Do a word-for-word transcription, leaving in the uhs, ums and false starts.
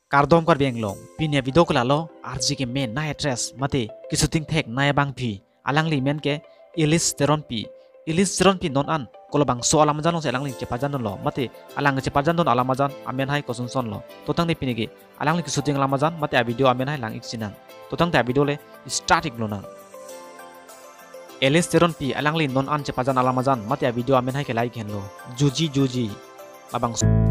Kardom Karbi Anglong, pini avideo ke lalo, arje kemen, nai actress, mate keshooting thek nai abangpi, alangli amen ke Elise Teronpi. Elise Teronpi non an kolobangso alam ajan alongsi alangli chepajandunlo, mate alang chepajandun alam ajan amen hai kosonson lo. To tangte pini ke alangli keshooting alam ajan mate avideo amen hai lang-ik sinang. To tangte avideo le start-ik lonang. Elise Teronpi alangli non an chepajan alam ajan mate avideo amen hai ke la-ik henlo, Juji Juji. Labangso.